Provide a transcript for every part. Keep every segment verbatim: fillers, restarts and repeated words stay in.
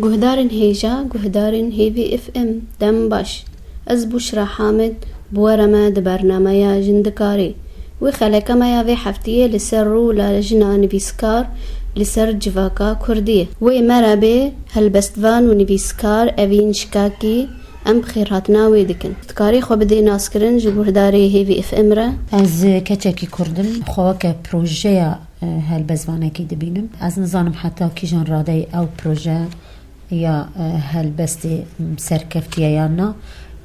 Guhdarên hêja, guhdarên Hêvî F M, dem baş. Ez Bûşra Hamid, bi we re me di bernameya Jindikarê. Wê xeleke me ya vê heftiyê li ser rûla jina nivîskar li ser civaka Kurdî ye. Wê me re bê helbestvan û nivîskar Evîn Şikakî, em xêrhatina wê dikin. Dikarê xwe bidê naskirin ji guhdarê Hêvî F M re? Ez keçekî Kurd im, xwe weke projeya, e, helbestvanekî dibînim. Ez nizanim heta kîjan radeyê ew proje ya, e, helbestê, m, serkeftiye yan na.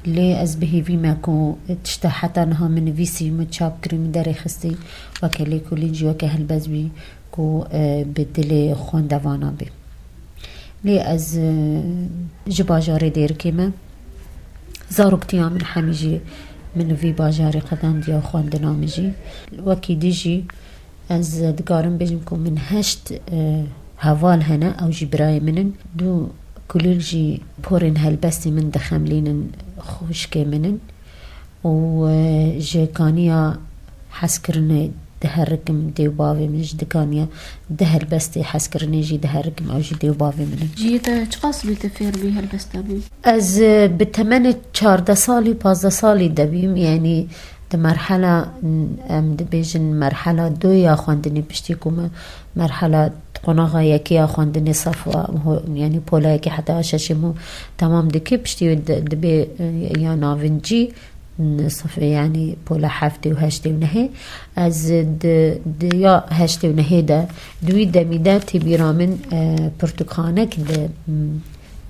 Lê ez bi hêvî me ku tişta heta niha min nivîsî, min çap kirî, min derêxistî, weke lêkolîn jî, weke helbestbî ku, e, bi dilê xwendevana bê. Lê ez, e, ji bajarê Dêrikê me. Zaroktiya min hemî jî min vî bajarê qedandiya, xwendina min jî. Wekî dî jî ez dikarim bêjim ku min heşt, e, heval hene, ew jî birayê min in. Du kulîl jî porên helbestê min dixemlînin, xwişkê min in. Û, e, ji kaniya hezkirinê diherikim, dê û bavê min ji dikaniya di helbestê hezkirinê jî diherikim, ew jî dê û bavê min in. Cihê te çiqas bî te fêr bî helbesta bî? Ez, e, bi temenê çardeh salî, pazdeh salî de bîm, yanî di merhela, em dibêjin merhela doya xwendinê, piştî ku me merhela qonaxa yekê ya xwendinê saf, ho-, yanî pola yekê heta şeşê min temam dikir, piştî wê di-, dibê, e, ya navincî, n-, sif-, yanî pola heftê û heştê û nehê. Ez di, di ya heştê û nehê de, di wî demî de tê bîra min, e, pirtûkxanek di, m,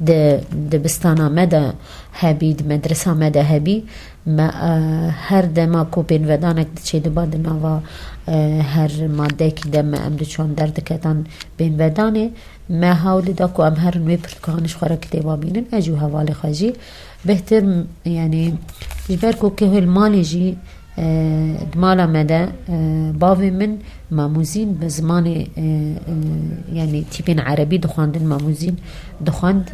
di dibistana me de hebî, di medresa me de hebî. Me, e, her dema ku pênvedanek diçêdiba di nava, e, her madeyekî de me em diçûn derdiketan pênvedanê, me hewl dida ku em herin wê pirtûkxanê ji xwe re kitêba bînin, ez jî û hevalê xwe jî. Bêhtir, m-, yanî ji ber ku kehê li malê jî, e, di mala me de, e, bavê min mamûzîn bi zimanê, e, e, yanî tîpên erebî dixwendin, mamûzîn dixwend.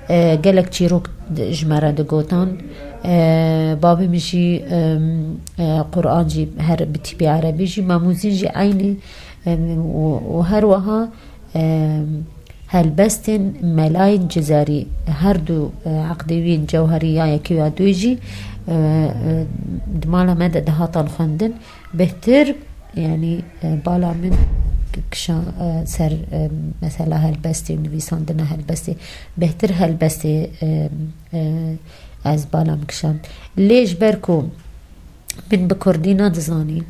E, gelek çîrok d-, ji me re digotan. E, bavê min jî, e, e, Quran jî her bi tîpê erebî jî, mamûzîn jî eynî, e, û, û her wiha, e, helbestên melayên cizerî, her du, e, eqdê wî yên cewherî ya yekê ya duyê jî, e, e, di mala me de dihatan xwendin. Bêhtir, yanî, e, bala min k-, kişa, e, ser, e, mesela helbestê û nivîsandina helbestê, bêhtir helbestê, e, e, ez bala min kişand. Lê ji ber ku min bi kurdî nadizanî,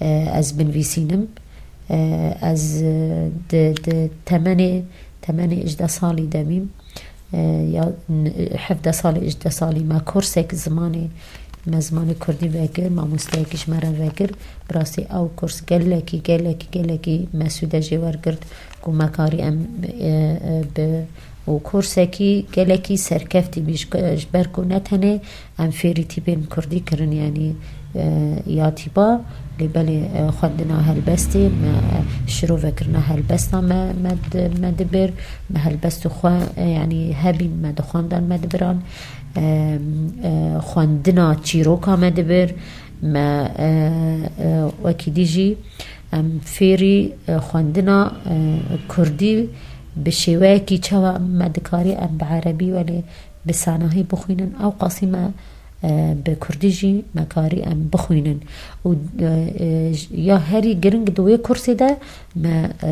e, ez binivîsînim. E, ez, e, di, di temenê, temenê hejdeh salî de bîm. E, ya, n-, hevdeh salî, hejdeh salî me kursek zimanê, me zimanê kurdî vekir, mamosteyekî ji me re vekir. Bi rastî ew kurs gelekî, gelekî, gelekî me sûde jê wergirt ku me karî em, e, e, bi û kursekî gelekî serkeftî bî, ji, ji ber ku ne tenê em fêrî tîpên kurdî kirin, yanî, e, ya tîpa, lê belê, e, xwendina helbestê me, e, şirovekirina helbesta me, me di-, me dibir, me helbestê xwe, e, yanî hebîn me dixwendan me dibiran, e, e, xwendina çîroka me dibir, me, e, e, wekî dî jî em fêrî, e, xwendina, e, kurdî bi şêweyekî çawa me dikarî em bi erebî welê bi sanahî bixwînin, ew qasî me, e, bi kurdî jî me karî em bixwînin. Û, e, e, j-, ya herî giring di wê kursê de me, e,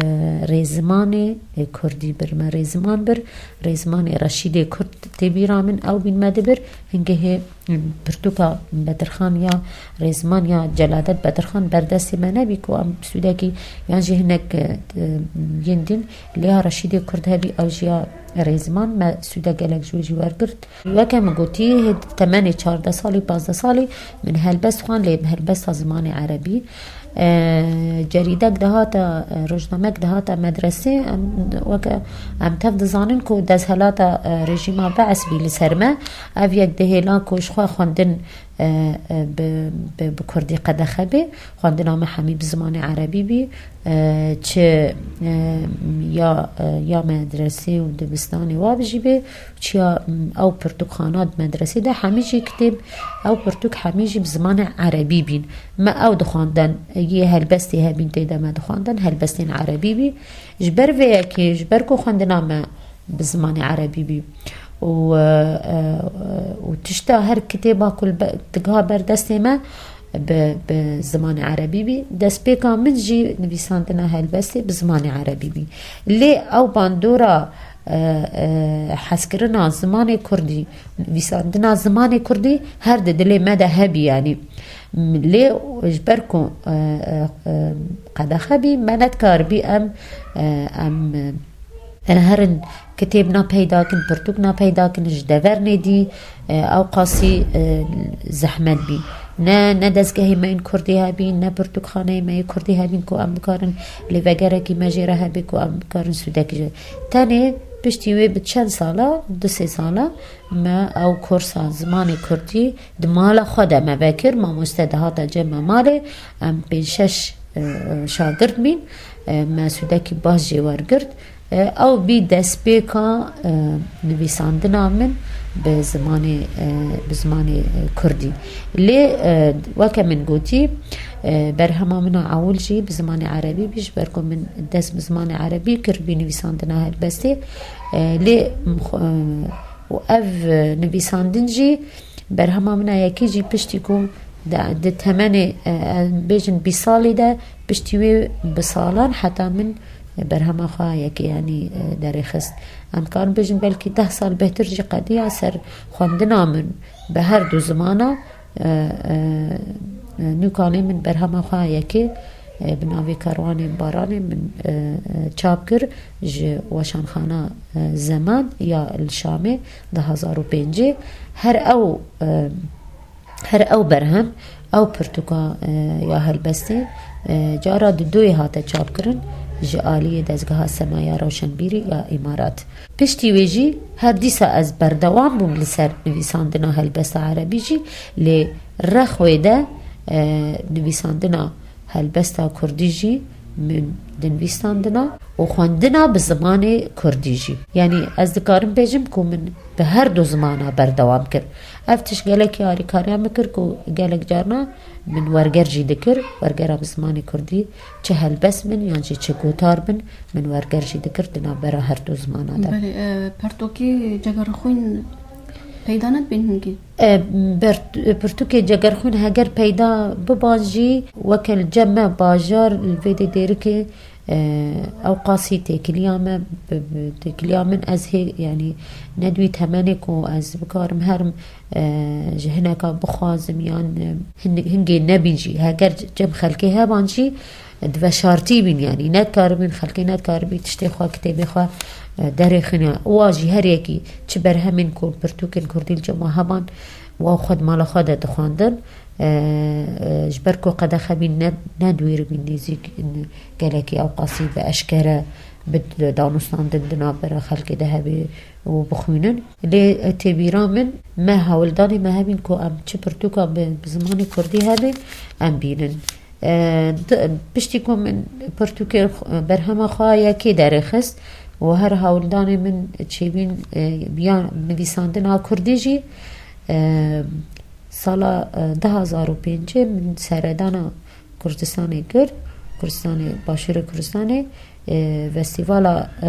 rêzimanê, e, kurdî bir, me rêziman bir, rêzimanê Reşîdê Kurd tê bîra min, ew bîn me dibir, hingehê pirtûka Bedirxan ya rêziman ya Celadet Bedirxan ber destê me nebî ku em sûdekî yan jî hinek, e, yên din lê ya Reşîdê Kurd hebî, ew jî ya rêziman me sûde gelek ji wê jî wergirt. Weke min gotî, hê temenê çardeh salî, pazdeh salî min helbest xwend, lê bi helbesta zimanê erebî. E, cerîdek dihata, e, rojnamek dihata medresê, em, weke em tev dizanin ku desthelata, e, rejîma Bees bî li ser me. Ev yek dihêla ku ji xwe xwendin, e, e, bi, bi, bi kurdî qedexe bê. Xwendina me hemî bi zimanê erebî bî. E, çi, e, ya, e, ya medresê û dibistanê wa bijî bê, çiya, m, ew pirtûkxana di medresê de hemî jî kitêb, ew pirtûk hemî jî bi zimanê erebî bîn. Me ew dixwandin, yê helbestê hebîn tê de me dixwandin, helbestên erebî bî. Ji ber vê yekê, ji ber ku xwendina me bi zimanê erebî bî. Û, e, e, û tişta her kitêba ku li be-, digiha ber destê me bi, bi zimanê erebî bî. Destpêka min jî nivîsandina helbestê bi zimanê erebî bî. Lê ew bandora, e, e, hezkirina zimanê kurdî, nivîsandina zimanê kurdî her di dilê me de hebî, yanî. Lê ji ber ku, e, e, e, qedexe bî, me nedikaribî em, e, em, e, herin kitêb napeyda kin, pirtûk napeyda kin, ji dever nêdî, e, ew qasî, e, zehmet bî. Ne, ne dezgehê me yên kurdî hebî, ne pirtûkxaneyê me yê kurdî hebîn ku em bikarin lêvegerekî me jê re hebê ku em bikarin sûdekî jê. Tenê piştî wê bi çend sala, du sê sala, me ew kursa zimanê kurdî di mala xwe de me vekir, mamoste dihate cem me malê, em pênc şeş, e, şagirt bîn, e, me sûdekî baş jê wergirt. E, ew bî destpêka, e, nivîsandina min bi zimanê, e, bi zimanê, e, kurdî. Lê, e, weke min gotî, e, berhema min a ewil jî bi zimanê erebî bî, ji ber ku min dest bi zimanê erebî kir, bî nivîsandina helbestê. E, lê, m-, xwe-, e, û ev, e, nivîsandin jî berhema min a yekê jî piştî ku de, di temenê, e, em bêjin bîst salî de, piştî wê bi salan heta min berhema xwe a yekê, yanî, e, derêxist. Em dikarin bêjin belkî deh sal bêhtir jî qediya ser xwendina min bi her du zimana, e, e, e, nûkanê min berhema xwe a yekê, e, bi navê Kerwanên Baranê min, e, e, çap kir ji weşanxana, e, Zeman ya li Şamê di hezar û pêncê. Her ew, e, her ew berhem, ew pirtûka, e, ya helbestê, e, cara di duyê hate çapkirin ji aliyê Dezgeha Sema ya Rewşenbîrî ya Îmarat. Piştî wê jî her dîsa ez berdewam bûm li ser nivîsandina helbesta erebî jî, lê rex wê de, e, nivîsandina helbesta kurdî jî min dinivîstandina û xwendina bi zimanê kurdî jî. Yanî ez dikarim bêjim ku min bi her du zimana berdewam kir. Ev tişt gelekî alîkariya min kir ku gelek carna min werger jî dikir, wergera bi zimanê kurdî, çi helbest bin yan jî çi gotar bin, min werger jî dikir di navbera her du zimana de. Belê, e, pertokî Cegerxwîn peyda nedibên hingî? E, ber-, pirtûkê Cegerxwîn heger peyda biban jî, weke li cem me bajar li vê dê dêrikê, e, ew qasî têkiliya me, bi, bi, têkiliya min ez hê, yanî ne di wî temenê ku ez bikarim herim, e, ji hineka bixwazim yan, e, hin-, hingê nebîn jî. Heger cem xelkê heban jî, e, di veşartî bîn, yanî nedikaribîn, xelkê nedikaribî tiştê xwe, kitêbê xwe, e, derêxîne. Wa jî her yekî çi berhemên ku pirtûkên kurdî li cem wan heban, wa xwe di mala xwe de dixwendin. E, e, ji ber ku qedexe bîn ne, ne di wî re bîn nêzîk, gelekî ew qasî bi eşkere bi danûstandin di navbera xelkê de hebê û bixwînin. Lê, e, tê bîra min, me hewldanê me hebîn ku em çi pirtûka bi, bi zimanê kurdî hebê, em bînin. E, di, piştî ku min pirtûkê xwe, berhema xwe yekê derêxist û her hewldanê min çêbîn, e, ya nivîsandina kurdî jî, e, sala, e, du hazar û pêncê min seredana Kurdistanê kir, Kurdistanê, Başûrê Kurdistanê, e, festîvala, e,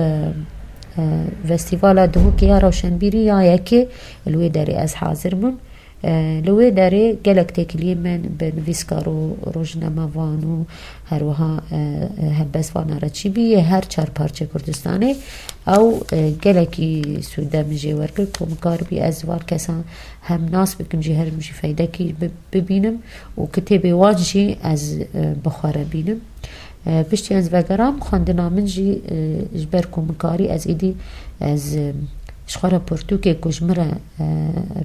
e, festîvala Duhokê ya Rewşenbîrî ya yekê li wê derê ez hazir bûm. E, li wê derê gelek têkiliyên me bi nivîskar û rojnamevan û herwiha, e, e, helbestvana re çî bî yê her çar parçê Kurdistanê. Ew, e, gelekî sûde min jê wergirt ku min karibî ez van kesan hem nas bikim jî, herim jî feydekî bi-, bibînim û kitêbê wan jî ez, e, bi xwe re bînim. E, piştî ez vegeram, xwendina min jî, e, ji ber ku min karî ez êdî ez, e, ji xwe re pirtûkê ku ji min re, e,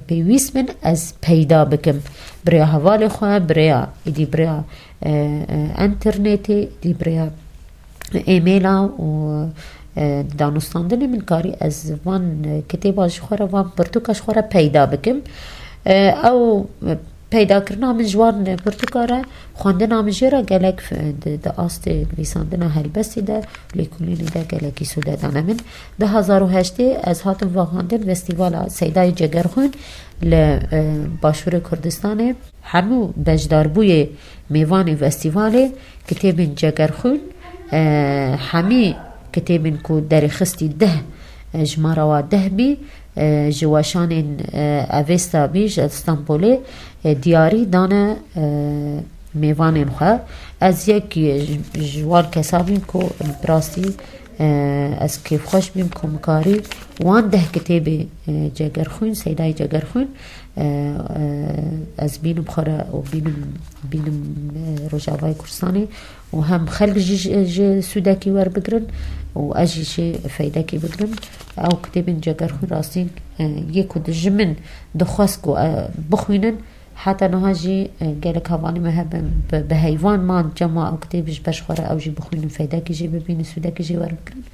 pêwîst bin, ez peyda bikim. Bi rêya hevalê xwe, bi rêya, êdî bi rêya, e, e, înternetê, êdî bi rêya êmêla û, e, danûstandinê min karî ez van, e, kitêba ji xwe re, van pirtûka ji xwe re peyda bikim. E, ew, e, peydakirina min ji wan pirtûka re, xwendina min jê re gelek f-, di, di astê nivîsandina helbestê de, lêkolînê de gelekî sûde dane min. Du hazar û heştê ez hatim vexwendin Festîvala Seydayê Cegerxwîn li, e, Başûrê Kurdistanê. Hemû beşdarbûyê mêvanê festîvalê, kitêbên Cegerxwîn, e, hemî kitêbên ku derêxistî deh, e, jimara wa deh bî, e, ji weşanên, e, Avesta bî, ji Stenbolê, e, diyarî dane, e, mêvanên xwe. Ez yek ji, ji wan kesa bîm ku bi rastî, e, ez kêfxweş bîm ku min karî wan deh kitêbê, e, Cegerxwîn, Seydayê Cegerxwîn, e, e, ez bînim xwe re û bînim, bînim, e, Rojavayê Kurdistanê û hem xelk jî ji, ji sûdekî werbigirin û ez jî jê feydekî bigirim. Ew kitêbên Cegerxwîn rastî, e, yê ku di ji min dixwest ku, e, bixwînin, heta niha jî, e, gelek hevalî me hebin bi, bi heywan man cema ew kitêb ji ber xwe re ew jî bixwînin, feydekî jê bibînin, sûdekî jê werbigirin.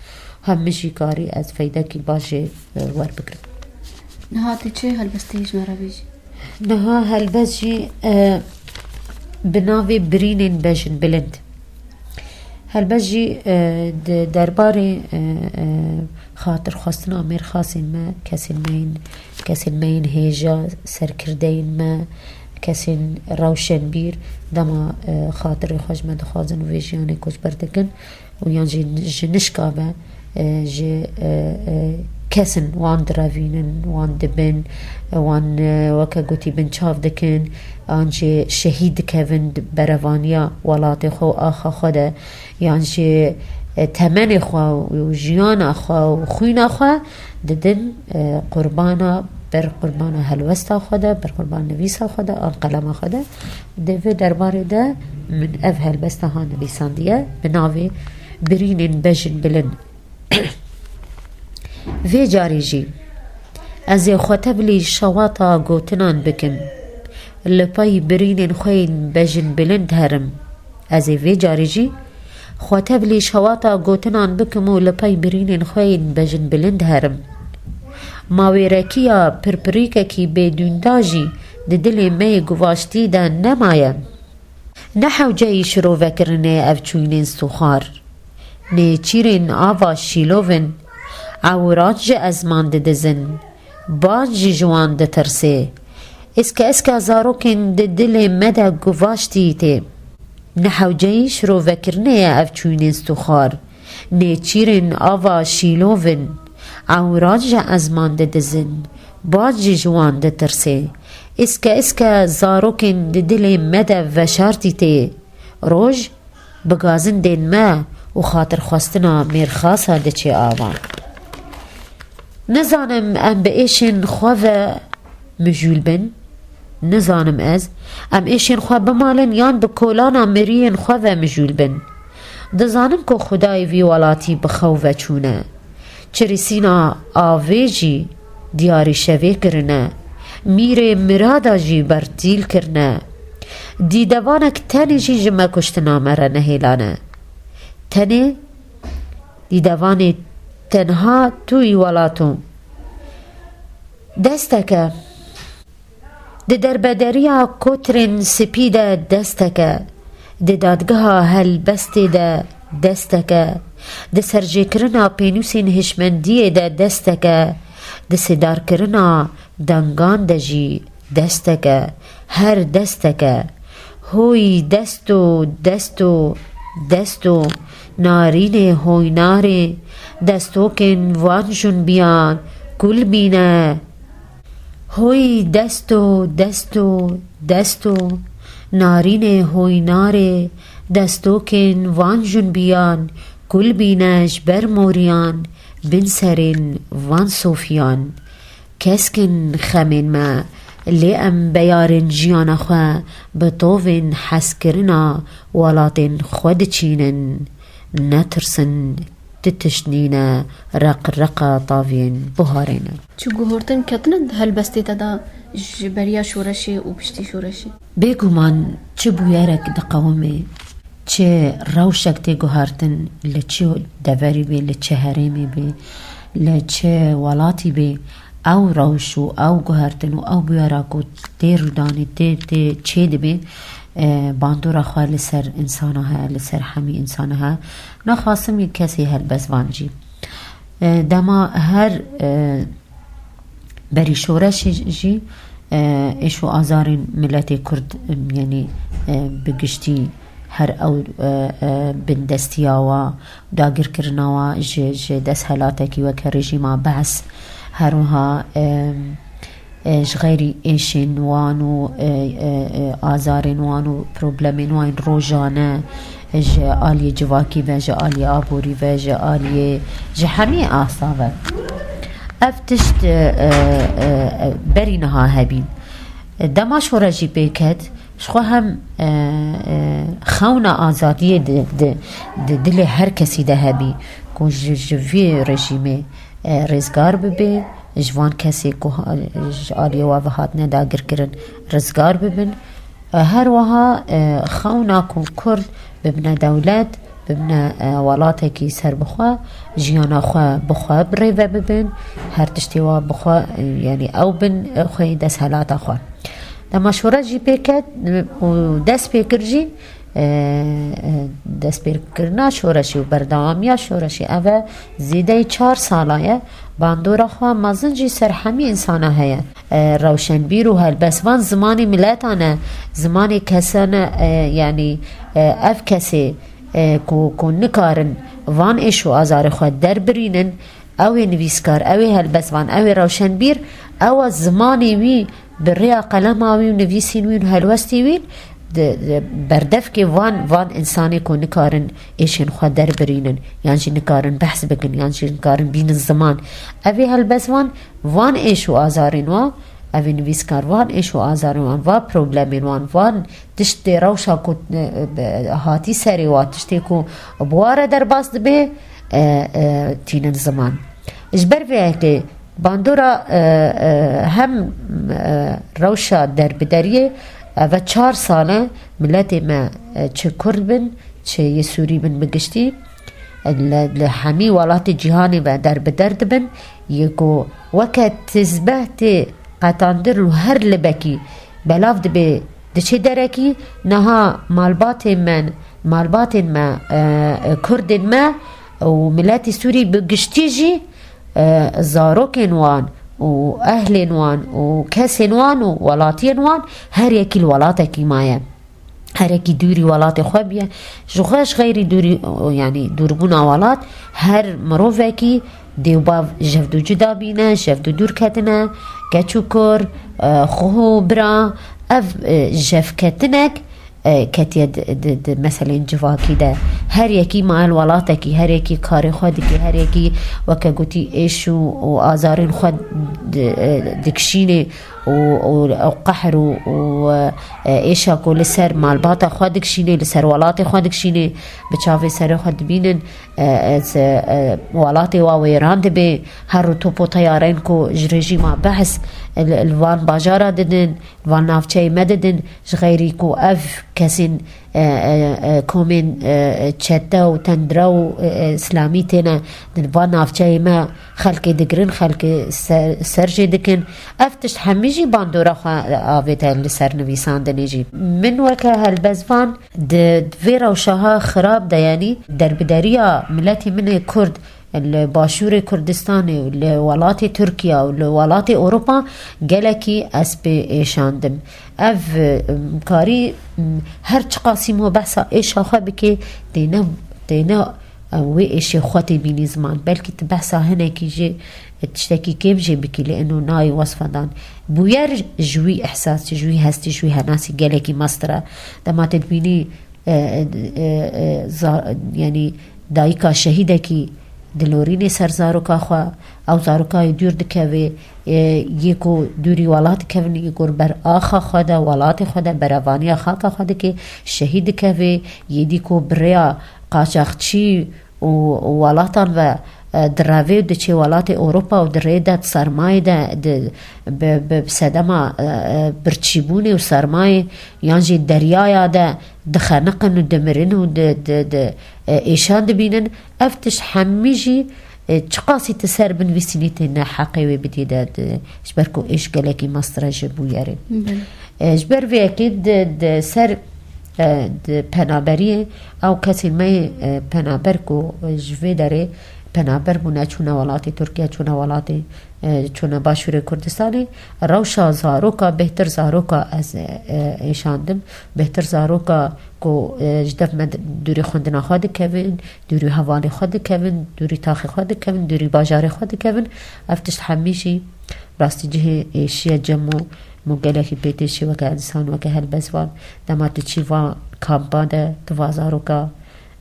Hem min jî karî ez feydekî baş jê, e, werbigirim. Niha tu çi helbestê ji me re bêjî? Niha helbest jî, e, bi navê Birînên Bejin Bilind. Helbest jî, e, di derbarê, e, e, xatirxwestina mêrxasên me, kesên me yên, kesên me yên hêja, serkirdeyên me, kesên rewşenbîr, dema, e, xatirê xwe ji me dixwazin û vê jiyanê koçber dikin, û yan jî ji nişka ve, e, ji, e, e, kesin wan direvînin, wan dibin, e, wan, e, weke gotî binçav dikin, an jî şehîd dikevin di berevaniya welatê xwe û axa xwe de, yan jî, e, temenê xwe û jiyana xwe û xwîna xwe didin, e, qurbana, ber qurbana helwesta xwe de, ber qurbana nivîsa xwe de, an qelema xwe de. Di vê derbarê de min ev helbesta ha nivîsandiye bi navê Birînên Bejin Bilind. Vê carê jî ez ê xwe tevlî şewata gotinan bikim, li pey birînên xwe yên bejin bilind herim. Ez ê vê carê jî xwe tevlî şewata gotinan bikim û li pey birînên xwe yên bejin bilind herim. Ma wêrekiya pirpirîkekî bêdûnda jî di dilê me yê guvaştî de nemaye. Ne hewceyî şirovekirinê ev çûynên stûxar. Nêçîrên ava şîlov in, ewran ji ezman didizin, ban jî ji wan ditirsê. Îske îske zarokên di dilê me de guvaştî tê. Ne hewceyî şirovekirinê ye ev çûynên stûxar. Nêçîrên ava şîlov in, ewran ji ezman didizin, ban jî ji wan ditirsê. Îske îske zarokên di dilê me de veşartî tê. Roj bi gazindên me û xatirxwestina mêrxasa diçê ava. Nizanim em bi êşên xwe ve mijûl bin. Nizanim ez, em êşên xwe bimalin yan bi kolana miriyên xwe ve mijûl bin. Dizanim ku Xwedayê vî welatî bi xew ve çûne. Çirîsîna avê jî diyarî şevê kirine. Mîrê mirada jî bertîl kirine. Dîdevanek tenê jî ji me kuştina me re nehêlane. Tenê dîdevanê tenha tu yî welato. Desteke. Di derbederiya kotirên spî de desteke, di dadgeha helbestê de desteke, di serjêkirina pênûsên hişmendiyê de desteke, di sidarkirina dangan de jî desteke, her desteke. Hoy desto, desto, desto, narînê hoynarê, destokên van junbiyan kul bîne. Hoy desto, desto, desto, narînê hoynarê, destokên van junbiyan kul bîne ji ber moriyan bin serên van sofiyan. Kesk in xemên me, lê em beyarên jiyana xwe bi tovên hezkirina welatên xwe diçînin. Netirsin, ti tişt nîne, req reqa taviyên buharê ne. Çi guhortin ketine di helbestê te de ji beriya şoreşê û piştî şoreşê? Bêguman çi bûyerek diqewime, çi rewşek tê guhertin, li çi deverî bê, li çi herêmê bê, li çi welatî bê, ew rewş û ew guhertin û ew bûyera ku tê rûdanê, tê, tê çêdibê, e, bandora xwe li ser însana heye, li ser hemî însana heye. Naxasim yê kesê helbestvan jî. E, dema her, e, berî şoreşê jî, e, êş û azarên miletê Kurd, e, yanî, e, bi giştî Her ew, e, e, bindestiya wa, dagirkirina wa ji, ji desthelatekî weke rejîma Be's, her wiha, e, e, ji xeyrî êşên wan û, e, e, e, azarên wan û problemên wan rojane, e, ji aliyê civakî ve, ji aliyê aborî ve, ji aliyê, ji hemî asta ve. Ev tişt, e, e, e, berî niha hebîn. Dema şoreş jî pê ket, ji xwe hem, e, e, xewna azadiyê di, di, di dilê her kesî de hebî, ku ji, ji vî rejîmê, e, rêzgar bibe, ji van kesê ku ha-, ji aliyê wa ve hatine dagirkirin, rizgar bibin. E, her wiha, e, xewna ku Kurd bibine dewlet, bibine, e, welatekî serbixwe, jiyana xwe bi xwe bi rê ve bibin, her tiştê wa bi xwe, e, yanî ew bin, e, xweyê desthilata xwe. Dema şoreş jî pê ket, e, û dest pê kir jî, e, e, destpêkirina şoreşê û berdewamiya şoreşê, ev e zêdeyî çar sala ye, bandora xwe mezin jî ser hemî însana heye. E, rewşenbîr û helbestvan zimanê mileta ne, zimanê kesan e, e, yanî, e, ev kesê, e, ku, ku nikarin van êş û azarê xwe derbirînin, ew ê nivîskar, ew ê helbestvan, ew ê rewşenbîr, ew e zimanê wî bi rêya qelema wî û nivîsên wî û helwestê wî di, di berdevkê van, van însanê ku nikarin êşên xwe derbirînin, yan jî nikarin behs bikin, yan jî nikarin bînin ziman. Ev ê helbestvan, van êş û azarên wan, ev ê nivîskar van êş û azarên wan, van problemên wan, van tiştê rewşa ku, e, e, hatî serê wan, tiştê ku bi wan re derbas dibe, e, e, tînin ziman. Ji ber vê yekê bandora, e, e, hem, e, rewşa derbideriyê, ev e çar sal e miletê me, e, çi Kurd bin, çi yê Sûrî bin bi giştî, li, li hemî welatê cîhanê ve derbider dibin, yê ku weke tizbeh tê qetandirin û her libekî belav dibe diçe derekî, niha malbatên me, malbatên me, e, e, Kurdên me û miletê Sûrî bi giştî jî, e, zarokên wan û ehlên wan û kesên wan û welatiyên wan her yekî li welatekî maye. Herekî dûrî welatê xwe biye. Ji xwe ji xeyrî dûrî, yanî dûrbûna welat, her mirovekî dê û bav jevdû cuda bîne, jevdû dûr ketine, keç û kur, e, xwe û bira, ev, e, jevketinek, e, ketiye di, di, di meselên civakî de. Her yekî maye li welatekî, her yekî karê xwe dike, her yekî weke gotî êş û, û azarên xwe di, e, dikişînê û, û ew qehr û, û, e, êşa ku li ser malbata xwe dikişînê, li ser welatê xwe dikişînê, bi çavê serê xwe dibînin, e, e, se-, e, welatê wa wêran dibe, her rû top û teyarên ku ji rejîma Be's li, li van bajara didin, li van navçeyê me didin, ji xeyrî ku ev kesên, e, e, e, komên, e, e, çete û tendra û, e, e, îslamî têne di van navçeyê me xelkê digirin, xelkê ser, ser jê dikin. Ev tişt hemî jî bandora xwe avête li ser nivîsandinê jî. Min weke helbestvan di vê rewşa xirab de, yanî derbideriya miletê min ê Kurd li Başûrê Kurdistanê û li welatê Tirkiye û li welatê Ewropa gelekî ez pê êşandim. Ev, em, karî, em, her çiqasî mo behsa êşa xwe bike, têne, têne, em, wê êşê xwe tê bînî ziman. Belkî tu behsa hinekî jê, e, tiştekî kêm jê bikî, lê eno nayê wesfa dan. Bûyer ji wî ihsas, ji wî hestî, ji wî henasî gelekî mestir e. Dema tu dibînî, e, e, e, za-, yanî dayika şehîdekî dilorînê ser zaroka xwe, ew zaroka yê dûr dikeve, e, yê ku dûrî welat dikevin, yê ku ber axa xwe de, welatê xwe de berevaniya xaka xwe dike, şehîd dikeve, yê dî ku bi rêya qaçaxçî û, û welatan ve, e, direve û diçe welatê Ewropa û di rê de, di sermayê de, di, bi, bi sedema, e, e, birçîbûnê û sermayê yan jî deryaya de dixeniqin û dimirin û di, di, di, e, êşan dibînin. Ev tişt hemî jî, e, çiqasî tu ser binivîsînî tê ne heqê wê bidî de, di, ji ber ku êş gelekî mestir e ji bûyerê. Belê. E, ji ber vê yekê di, di ser, e, di penaberiyê ew kesên me yê, e, penaber ku ji vê derê Penaber bûne, çûne welatê Tirkiye, çûne welatê, e, çûne Başûrê Kurdistanê. Rewşa zaroka, bêhtir zaroka ez, e, êşandim. Bêhtir zaroka ku, e, ji dev me d-, dûrî xwendina xwe dikevin, dûrî hevalê xwe dikevin, dûrî taxê xwe dikevin, dûrî bajarê xwe dikevin. Ev tişt hemî jî rastî cihê êşiye cem û, û gelekî pê tê şî weke însan, weke helbestvan. Dema tu çî van kampa de, tu van zaroka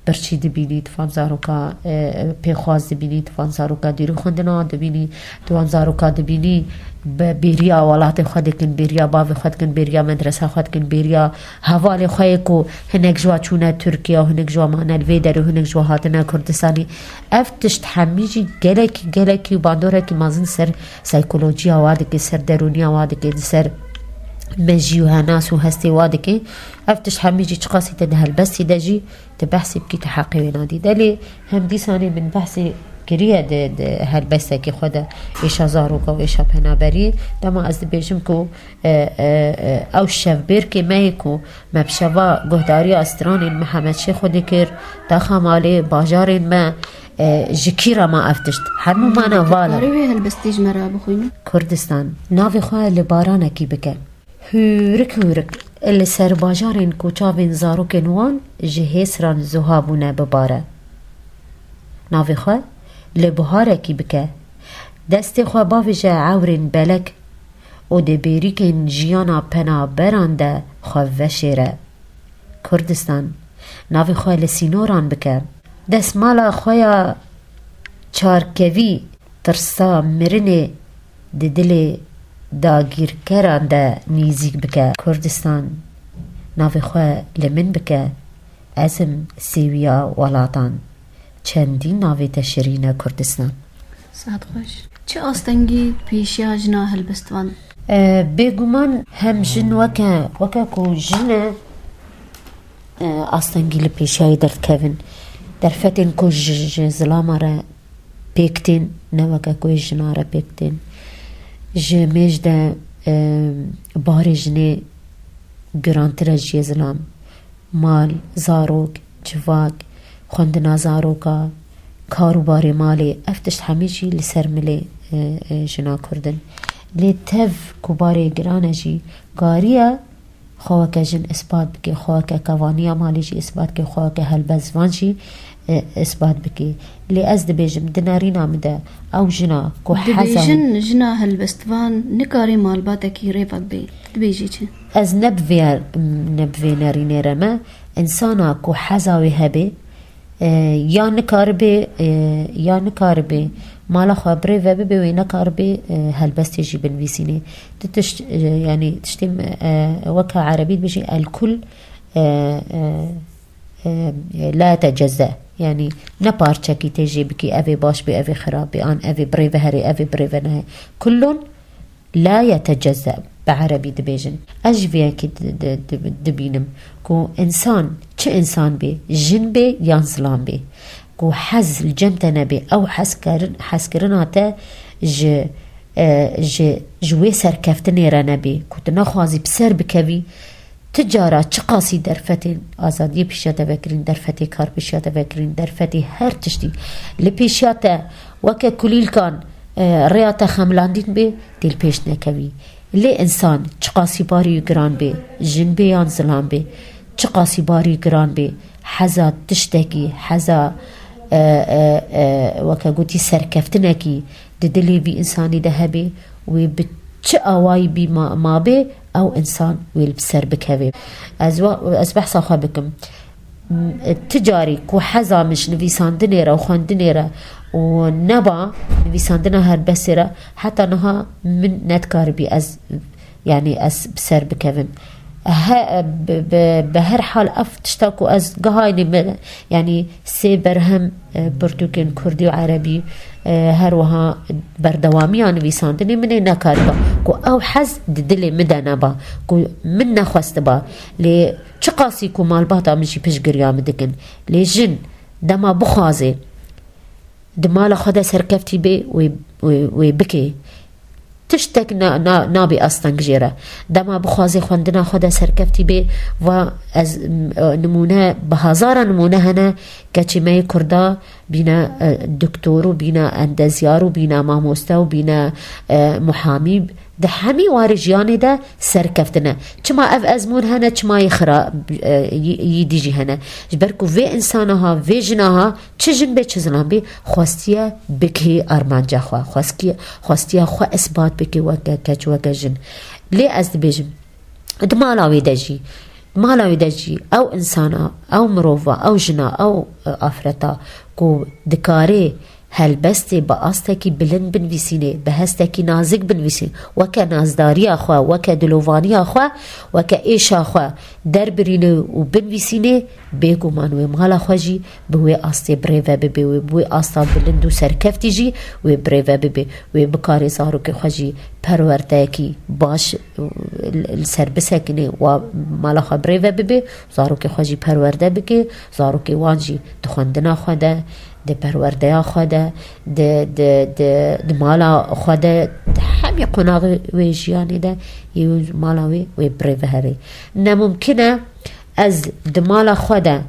birçî dibînî, tu van zaroka, e, pêxwaz dibînî, tu van zaroka dûrî xwendina dibînî, tu van zaroka dibînî bi bêriya welatê xwe dikin, bêriya bavê xwe dikin, bêriya medresa xwe dikin, bêriya hevalê xwe yê ku hinek ji wa çûne Tirkiye û hinek ji wa mane li vê derê û hinek ji wa hatine Kurdistanê. Ev tişt hemî jî gelekî, gelekî û bandorekî mezin ser psîkolojiya wa dike, ser derûniya wa dike, ser mejî û henas û hestê wa dike. Ev tişt hemî jî çiqasî te di helbestî de jî, tu behsê bikî, tu heqê wê nadî. De lê hem dîsanê min behsê kiriye di, di helbestekê xwe de, êşa zaroka û êşa penaberiyê. Dema ez dibêjim ku, e, e, e, ew şevbêrkê me yê ku me bi şeva guhdarîya stranên Mihemed Şêxo dikir, taxa malê, bajarên me, e, ji kî re ma ev tişt? Hemû mane vala. Karî wê helbestî ji me re bixwînî? Kurdistan. Navê xwe li baranekî bike. Hûrik hûrik li ser bajarên ku çavên zarokên wan ji hêsran zuha bûne bibare. Navê xwe li buharekî bike. Destê xwe bavêje ewrên belek û di bêrîkên jiyana penaberan de xwe veşêre. Kurdistan. Navê xwe li sînoran bike. Destmala xwe ya çarkevî tirsa mirinê di dilê dagîrkeran de nêzîk bike. Kurdistan, navê xwe li min bike, ez im sêwiya welatan. Çendî navê te şirîn e Kurdistan. Saet xweş. Çi astengî pêşiya jina helbestvan? E, bêguman hem jin weke, weke ku jin e, e, astengî li pêşiyayê derdikevin. Derfetên ku ji, ji zilama re pêk tên, ne weke ku ji jina re pêk tên. Ji mêj de, e, barê jinê girantir e ji yê zilam. Mal, zarok, civak, xwendina zaroka, kar û barê malê, ev tişt hemî jî li ser milê, e, e, jina Kurd in. Lê tev ku barê giran e jî, kariye xwe weke jin ispat bike, xwe weke kevaniya malê jî ispat bike, xwe weke helbestvan jî, e, ispat bike. Lê ez dibêjim, di nerîna min de ew jina ku heza Dibêjin jina helbestvan nikarê malbatekî rêvek bê. Dibêjî çi? Ez ne bi vê, ne bi vê nerînê re me. Însana ku heza wê hebe, e, ya nikaribe, e, ya nikaribe mala xwe bi rê ve bibe, wê nekaribe, e, helbestê jî binivîsînê. Tu tişt, e, yanî tiştê me, e, weke erebî dibêjî el kul, e, e, e, la yetecezze. Yanî ne parçekî tê jê bikî, ev ê baş bê, ev ê xirab bê, an ev ê bi rê ve herê, ev ê bi rê ve nehê. Kullun la yetecezze bi erebî dibêjin. Ez ji vê yekê di-, di-, di-, dibînim ku însan, çi însan bê, jin bê yan zilam bê, ku hez li cem te nebê, ew hezkirin-, hezkirina te ji, e, ji, ji wê serkeftinê re nebê, ku tu nexwazî bi ser bikevî, Ti cara çiqasî derfetên azadiyê pêşiya te vekirîn, derfetê kar pêşiya te vekirîn, derfetê her tiştî li pêşiya te weke kulîlkan, e, rêya te xemilandîn bê, tê li pêş nekevî. Lê însan çiqasî barî wî giran bê, jin bê yan zilam bê, çiqasî barî wî giran bê, heza tiştekî, heza, e, e, e, weke gotî serkeftinekî di dilê vî însanî de hebe, wê bi çi awayî bî ma-, mabê, ew însan wê li ser bikeve. Ez wa-, ez behsa xwe bikim. M-, ti carî ku heza min ji nivîsandinê re û xwendinê re û neba nivîsandina helbestê re, heta niha min nedikaribî ez, yanî ez bi ser bikevim. He, bi, bi, bi her hal ev tişta ku ez gihayînê me, yanî sê berhem, e, pirtûkên kurdî û erebî, e, her wiha berdewamiya nivîsandinê min ê nekariba, ku ew hez di dilê min de neba, ku min nexwestiba. Lê çiqasî ku malbata min jî piştgiriya min dikin. Lê jin dema bixwaze di mala xwe de serkeftî bê, wê, wê, wê bike. Tiştek na, na, nabê asteng jê re. Dema bixwaze xwendina xwe de serkeftî bê, va ez, m, e, nimûne, bi hezara nimûne hene, keçê me yê Kurda bîne, e, doktor û bîne endezyar û bîne mamoste û bîne, e, muhamî, di hemî warê jiyanê de serkeftine. Çima ev ezmûn hene, çima yê xira-, e, yî, yî dî jî hene? Ji ber ku vê insana ha, vê jina ha, çi jin bê, çi zilam bê, xwestiye bikê armanca xwe, xwestiye, xwestiye xwe isbat bikê weke keç, weke jin. Lê ez dibêjim, di mala wê de jî, di mala wê de jî ew insana, ew mirova, ew jina, ew, e, afreta ku dikarê helbestê bi astekî bilind binivîsînê, bi hestekî nazik binivîsînê, weke nazdariya xwe, weke dilovaniya xwe, weke êşa xwe derbirînê û binivîsînê, bêguman wê mala xwe jî bi wê astê birêve bibe, wê bi wê asta bilind û serkeftî jî wê birêve bibe, wê bikarê zarokê xwe jî perwerdeyekî baş, e, li ser bisekine, wa mala xwe birêve bibe, zarokê xwe jî perwerde bike, zarokê wan jî di xwendina xwe de, di perwerdeya xwe de, di, di, di, di mala xwe de, di hemî qonaxê wê jiyanê de, yê wê mala wê, wê birêve here. Ne mumkin e ez di mala xwe de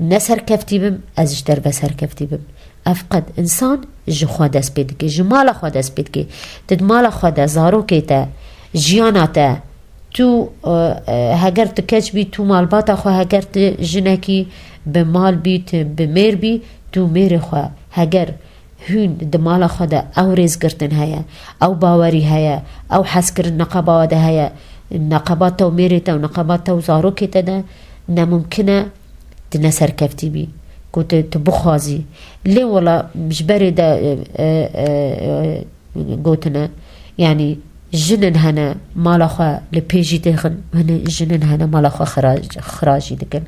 ne serkeftî bim, ez ji derve serkeftî bim. Ev qet insan ji xwe dest pê dike, ji mala xwe dest pê dike. Tu di mala xwe de, zarokê te, jiyana te, tu, e, e, heger tu keç bî, tu malbata xwe, heger tu jinekî bi mal bî, tu bi mêr bî, tu mêrê xwe, heger hûn di mala xwe de ew rêzgirtin heye, ew bawerî heye, ew hezkirin neqeba we de heye, neqeba te û mêrê te û neqeba te û zarokê te de, ne mumkin e tu ne serkeftî bî, ku tu, tu bixwazî. Lê wela ji berê de, e, e, e, e, gotine, yanî jinin hene mala xwe li pê jî dixin, hene jinin hene mala xwe xira-, xira jî dikin.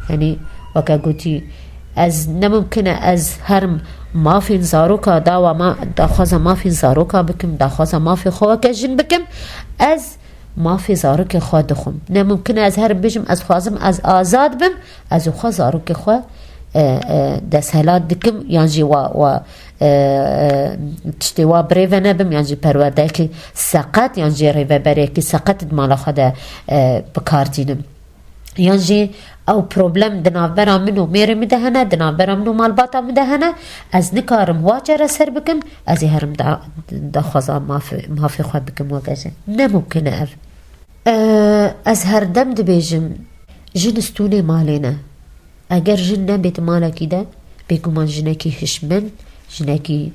Yanî weke gotî, ez ne mumkin e ez herim mafên zaroka dawa ma, daxwaza mafên zaroka bikim, daxwaza mafê xwe weke jin bikim, ez mafê zarokê xwe dixwim. Ne mumkin e ez herim bêjim ez xwazim ez azad bim, ez û xwe zarokê xwe, e, e, desthilat dikim, yan jî wa, wa, e, e, tiştê wa birêve nebim, yan jî perwerdeyekî seqet, yan jî rêveberiyekî seqet di mala xwe de, e, bi kar tînim. Yan jî ew problem di navbera min û mêrê min de hene, di navbera min û malbata min de hene, ez nikarim wa çareser bikim, ez ê herim da-, daxwaza mafê, mafê xwe bikim weke jin. Ne mumkin e ev. E, ez herdem dibêjim, jin stûnê malê ne. Eger jin nebê di malekî de, bêguman jinekî hişmend, jinekî,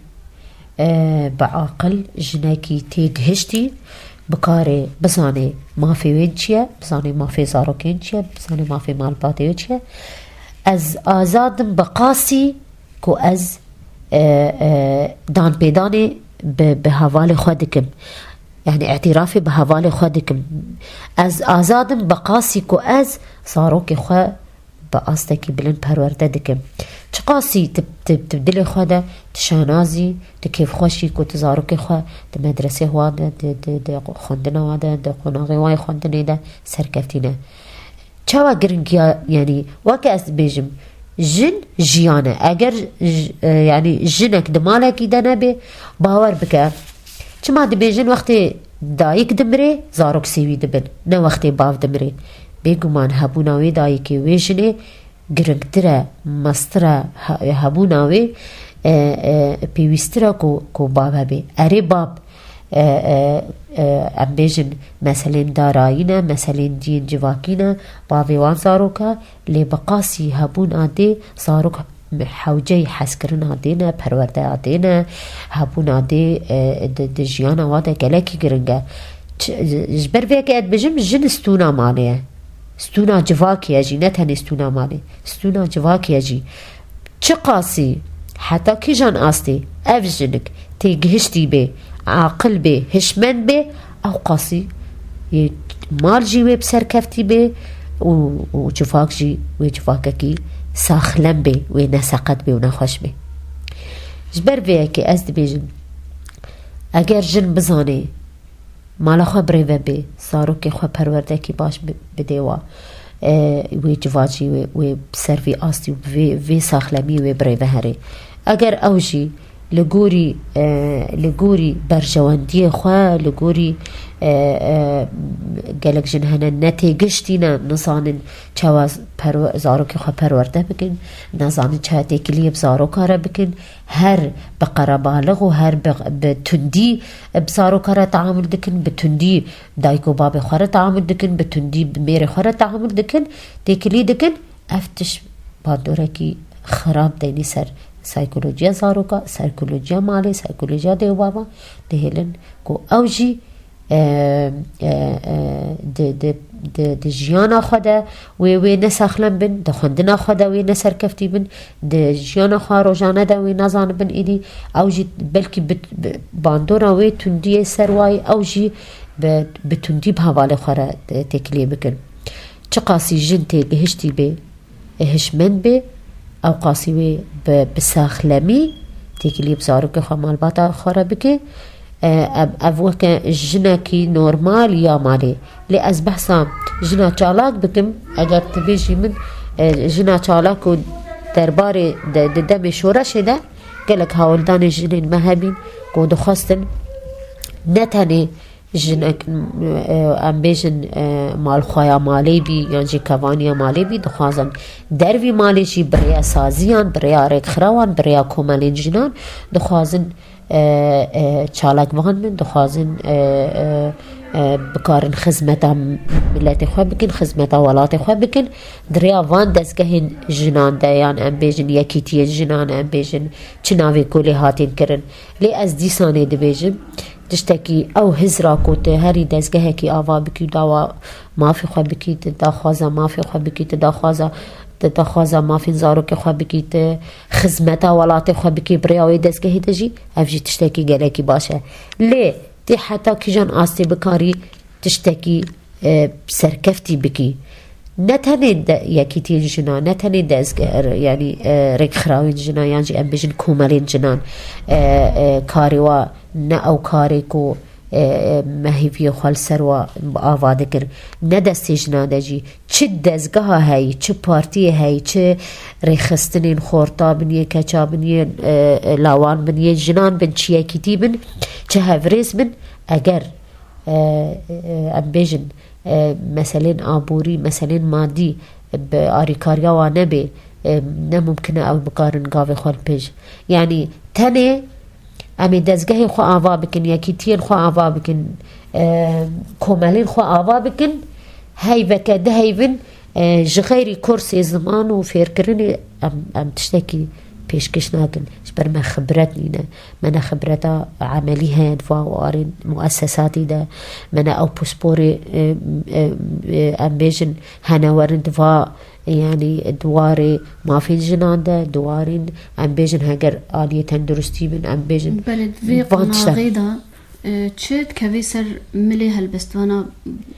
e, bi aqil, jinekî têgihiştî, bikarê bizanê mafê wê çi ye, bizanê mafê zarokên çi ye, bizanê mafê malbatê wê çi ye. Ez azad im bi qasî ku ez, e, e, danpêdanê bi, bi hevalê xwe dikim. Yanî îtirafê bi hevalê xwe dikim. Ez azad im bi qasî ku ez zarokê xwe bi astekî bilind perwerde dikim. Çiqasî tu, tu, tu dilê xwe de tu şanazî, tu kêfxweşî ku tu zarokê xwe di medresê wa de, di, di, di xwendina wa de, di qonaxê wa yê xwendinê de serkeftî ne. Çawa giringiya, yanî weke ez dibêjim, jin jiyan e. Eger j-, e, yanî jinek di malekî de nebe, bawer bike. Çima dibêjin wextê dayik dimire, zarok sêwî dibin, ne wextê bav dimire. Bêguman hebûna wê dayikê, wê jinê giringtir e, mestir e, he-, hebûna wê, e, e, pêwîstir e ku, ku bav hebe. Erê bab, e, e, e, em bêjin meselên darayî ne, meselên diyên civakî ne, bavê wan zarok e, lê bi qasî hebûna dê zarok hewceyî hezkirina dê ne, perwerdeya dê ne, hebûna dê, e, di, di jiyana wa de gelekî giring e. Çi, ji ber vê yekê ez dibêjim, jin stûna malê ye. Stûna civakê ye jî, ne tenê stûna malê. Stûna civakê ye jî. Çiqasî, heta kîjan astê ev jinik têgihiştî bê, aqil bê, hişmend bê, ew qasî yê mal jî wê bi serkeftî bê û, û civak jî wê civakekî saxlem bê, wê neseqet bê û nexweş bê. Ji ber vê yekê ez dibêjim, eger jin bizanê mala xwe birêve bê, zarokê xwe perwerdekî baş bi-, bidê wa, e, wê civakî wê, wê bi ser vî astî û bi vê, vê saxlemî wê birêve herê. Eger ew jî li gorî, e, li gorî berjewendiyê xwe, li gorî, e, e, gelek jin hene ne têgiştî ne, nizanin çawa perwe-, zarokê xwe perwerde bikin, nizanin çawa têkiliyê bi zaroka re bikin, her bi qerebalix û her bi, bi tundî bi zaroka re teamul dikin, bi tundî dayik û babê xwe re teamul dikin, bi tundî bi mêrê xwe re teamul dikin, têkilî dikin. Ev tişt bandorekî xirab deynî ser saykolojiya zaroka, saykolojiya malê, saykolojiya dê û baba dihêlin ku ew jî, e, e, e, di, di, di, di jiyana xwe de wê, wê ne saxlem bin, di xwendina xwe de wê ne serkeftî bin, di jiyana xwe rojane de wê nezanibin êdî ew jî belkî bi, bi bandora wê tundiyê ser wayî ew jî bi, bi tundî bi hevalê xwe re têkiliyê bikin. Çiqasî jin têgihiştî bê, hişmend bê, ew qasî wê bi, bi saxlemî têkilî bi zarokê xwe malbata xwe re bike. E, ev, ev weke jinekî normal ya malê. Lê ez behsa jina çalak bikim, eger tu bêjî min, e, jina çalak û derbarê de, di demê şoreşê de gelek hawldanê jinên me hebîn ku dixwestin ne tenê jinek, e, em bêjin, e, malxweya malê bî yan jî kevaniya malê bî, dixwazin dervî malê jî bi rêya saziyan, bi rêya rêkxirawan, bi rêya komelên jinan dixwazin, e, e, çalakvan bin, dixwazin, e, e, e, bikarin xizmeta miletê xwe bikin, xizmeta welatê xwe bikin. Di rêya van dezgehên jinan de yan em bêjin yekîtiyên jinan, em bêjin çi navê ku lê hatin kirin. Lê ez dîsanê dibêjim, tiştekî ew hizra ku tu herî dezgehekî ava bikî û dawa mafê xwe bikî, tu daxwaza mafê xwe bikî, tu daxwaza, tu daxwaza mafên zarokê xwe bikî, tu xizmeta welatê xwe bikî, bi rêya wê dezgehê de jî, ev jî tiştekî gelekî baş e. Lê tê heta kîjan astê bikarî tiştekî, e, serkeftî bikî. Ne tenê de yekîtiyên jinan, ne tenê dezge-, er, yanî, e, rêkxirawên jinan yan jî em bêjin komelên jinan, e, e, karê wa ne ew karê ku, e, e, me hêviyê xwe li ser wa ava dikir. Ne destê jinan de jî çi dezgeha heyî, çi partiyê heyî, çi rêxistinên xorta bin yê, keça bin yê, e, e, lawan bin yê, jinan bin, çi yekîtî bin, çi hevrêz bin, eger e, e, em bêjin, e, meselên aborî, meselên madî bi arîkariya wan nebê, e, ne mumkin e ew bikarin gavê xwe li pêş. Yanî tenê em ê dezgehê xwe ava bikin, yekîtiyên xwe ava bikin, e, komelên xwe ava bikin, heyveke diheyvin, e, ji xeyrî kursê ziman û fêrkirinê em, em tiştekî pêşkêş nakin. Ji ber me xibret nîne. Me ne xibreta emelî heye di va warên muessesatî de. Me ne ew pisporê, e, e, e, em bêjin hene werin di va, yanî di warê mafên jinan de, di warên em bêjin heger aliyê tenduristî bin, em bêjin Belê, di vê van tiştan. Qonaxê de, e, çi dikeve ser milê helbestvana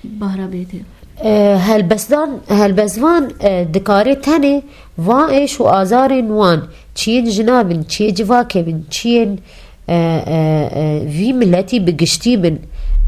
Bahra Bêtê? E, helbestvan, helbestvan, e, dikare tenê van êş û azarên wan, çiyên jina bin, çiyê civakê bin, çiyên, e, e, e, vî miletî bi giştî bin.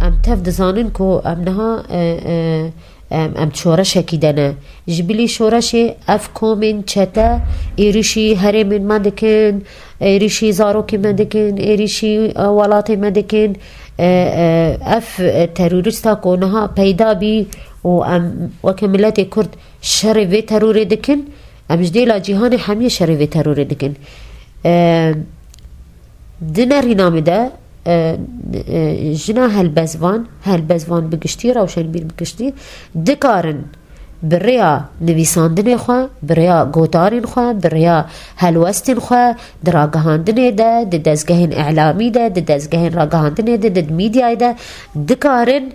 Em tev dizanin ku em niha, e, e, em, em şoreşekî de ne. Ji bilî şoreşê ev komên çete êrîşî herêmên me dikin, êrîşî zarokên me dikin, êrîşî, e, welatê me dikin. E, e, ev, e, terorîsta ku niha peyda bî û em weke miletê Kurd şerê vê terorê dikin, em ji dêla cîhanê hemiyê şerê vê terorê dikin. E, di nerîna min de, e, e, jina helbestvan, helbestvan bi giştî, rewşenbîr bi giştî, dikarin bi rêya nivîsandinê xwe, bi rêya gotarên xwe, bi rêya helwestên xwe, di ragihandinê de, di dezgehên îlamî de, di dezgehên ragihandinê de, di, di mîdyayê de dikarin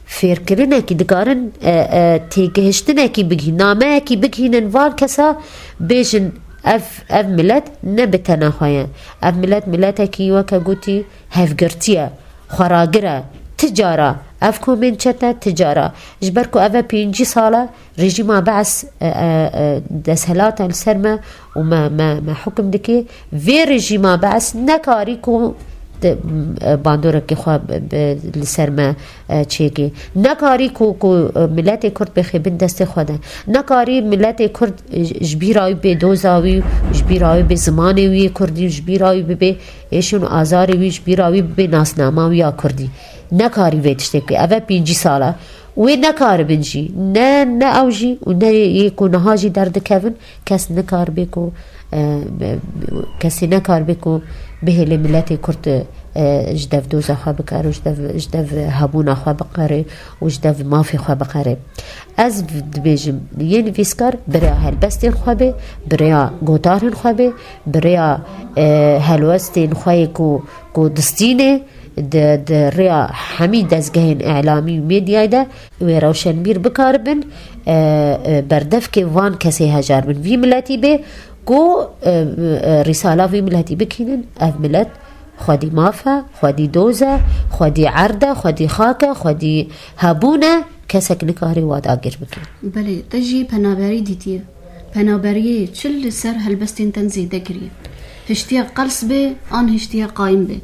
fêrkirinekî, dikarin, e, e, têgihiştinekî bigihîn, nameyekî bigihînin van kesa, bêjin ev, ev milet ne bi tena xwe ye. Ev milet miletekî weke gotî hevgirtî ye, xweragir e. Ti cara ev komên çete, ti cara. Ji ber ku ev e pêncî sal e rejîma Bees, e, e, e, desthilata li ser me û me, me, me hukim dike. Vê rejîma Bees nekarî ku Te, e, bandorekê xwe bi, bi, li ser me, e, çêkê. Nekarî ku, ku, e, miletê Kurd bêxê bin destê xwe de. Nekarî miletê Kurd, e, ji bîra wî bê doza wî, ji bîra wî bê zimanê wî yê Kurdî, ji bîra wî bibê êşin û azarê wî, ji bîra wî bibê nasnama wî ya Kurdî. Nekarî vê tiştê bikî. Ev e pêncî sal e. Wê nekaribin jî. Ne, ne ew jî û ne yê ku niha jî derdikevin, kes nikaribe ku, e, be-, kesê nekaribe ku bihêle miletê Kurd, e, ji dev doza xwe bikare û ji dev, ji dev hebûna xwe biqere û ji dev mafê xwe biqere. Ez v-, dibêjim, yê nivîskar bi rêya helbestên xwe bê, bi rêya gotarên xwe bê, bi rêya, e, helwestên xwe yê ku, ku distîne, di, di rêya hemî dezgehên îlamî û medyayê de wê rewşenbîr bikaribin, e, e, berdevkê van kesê hejar bin vî miletî bê ku, e, e, rîsala vî miletî bikînin. Ev milet xwedî maf e, xwedî doz e, xwedî erd e, xwedî xak e, xwedî hebûn e, kesek nikare wa dagir bike. Belê, te jî penaberî dîtiye. Penaberiyê çi li ser helbestên te zêde kiriye? Hiştiye qels bê an hiştiye qayim bê?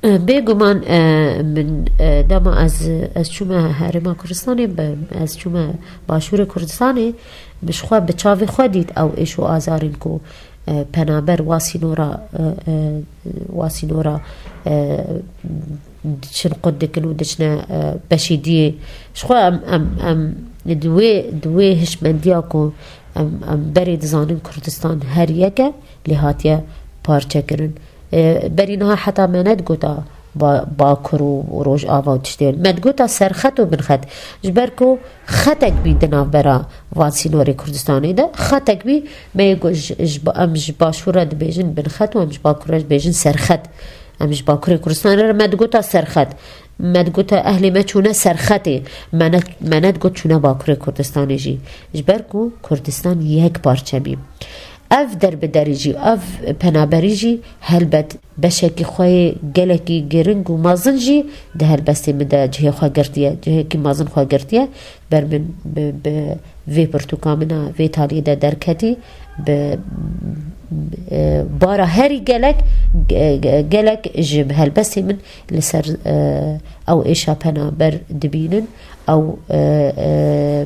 E, bêguman, e, min, e, dema ez, ez çûme Herêma Kurdistanê, bi-, ez çûme Başûrê Kurdistanê, bi ji xwe bi çavê xwe dît ew êş û azarên ku, e, penaber wa sînora, e, e, wa sînora, e, diçin qut dikin û diçine, e, beşî diyê. Ji xwe em, em, em di wê, di wê hişmendiya ku em, em berê dizanin Kurdistan her yek e, lê hatiye parçekirin. E, berî niha heta me nedigota ba-, Bakur û Rojava û tiştê. Me digota serxet û binxet. Ji ber ku xetek bî di navbera van sînorê Kurdistanê de. Xetek bî, me yê got ji, ji ba-, em ji Başûr re dibêjin binxet û em ji Bakur re dibêjin serxet. Em ji Bakurê Kurdistanê re me digota serxet. Me digota ehlê me çûne serxetê. Me ne, me nedigot çûne Bakurê Kurdistanê jî. Ji ber ku Kurdistan yek parçe bî. Ev derbiderî jî, ev penaberî jî helbet beşekî xwe yê gelekî giring û mezin jî di helbestê min de cihê xwe girtiye, cihekî mezin xwe girtiye. Ber min bi, bi vê pirtûka min a vê taliyê de derketî, bi, e, bara herî gelek, ge-, ge-, gelek ji helbestê min li ser, e, ew êşa penaber dibînin, ew, e, e,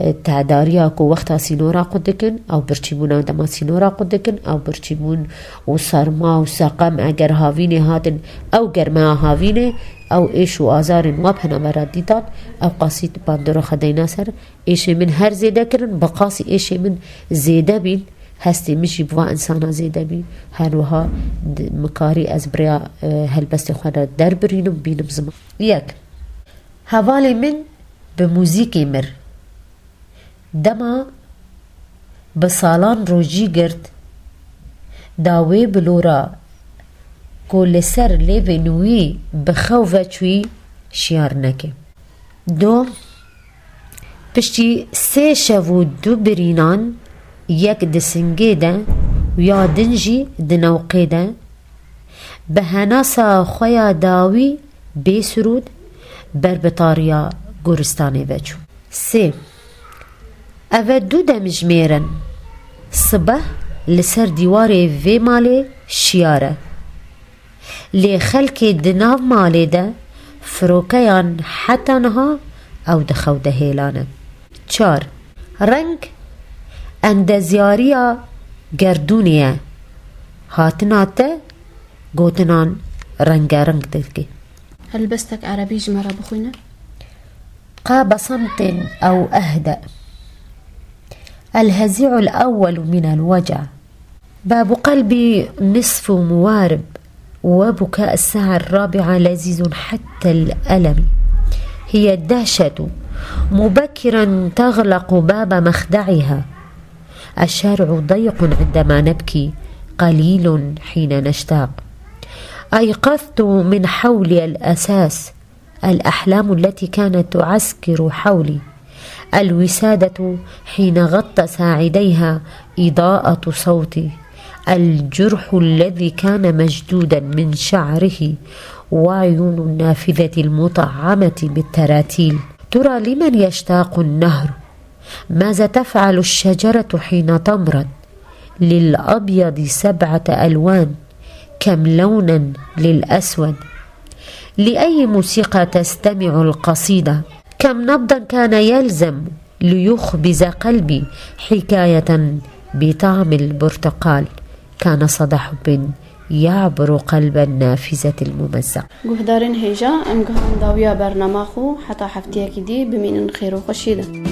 e, tedariya ku wexta sînora qut dikin, ew birçîbûna dema sînora qut dikin, ew birçîbûn û serma û seqem eger havînê hatin, ew germeya havînê, ew êş û azarên wa penabera dîtan, ew qasî bandora xwe deyna ser, êşê min her zêde kirin, bi qasî êşê min zêde bîn, hestê min jî bi va insana zêde bî, her wiha di-, min karî ez bi rêya, e, helbestê xwe de derbirînim, bînim ziman. Yek. Hevalê min bi muzîkê mir. Dema bi salan rojî girt, da wê bilora ku li ser lêvên wî bi xew veçûyî şiyar neke. Du, piştî sê şev û du birînan, yek di singê de û ya din jî di newqê de, bi henasa xwe ya dawî bê sirûd ber bi tariya goristanê veçû. Sê. Ev e du demjimêr in. Sibeh li ser dîwarê vê malê şiyar e. Lê xelkê di nav malê de firokeyan heta niha ew di xew de hêlan e. Çar. Reng endezyariya gerdûnê ye. Hatina te gotinan rengereng dike. Helbestek erebî ji me re bixwîne. قاب صمت أو أهدأ. الهزيع الأول من الوجع. باب قلبي نصف موارب، وبكاء الساعة الرابعة لذيذ حتى الألم. هي الدهشة مبكرا تغلق باب مخدعها. الشارع ضيق عندما نبكي، قليل حين نشتاق. أيقظت من حولي الأساس، الأحلام التي كانت تعسكر حولي، الوسادة حين غطى ساعديها إضاءة صوتي، الجرح الذي كان مشدودا من شعره، وعيون النافذة المطعمة بالتراتيل. ترى لمن يشتاق النهر؟ ماذا تفعل الشجرة حين تمرض؟ للأبيض سبعة ألوان، كم لونا للأسود. لأي موسيقى تستمع القصيدة؟ كم نبضا كان يلزم ليخبز قلبي حكاية بطعم البرتقال؟ كان صدى حب يعبر قلب النافذة الممزقة. Guhdarên hêja, em gihan dawiya bernama xwe, heta heftiyekî dî bimînin xêr û xweşî de.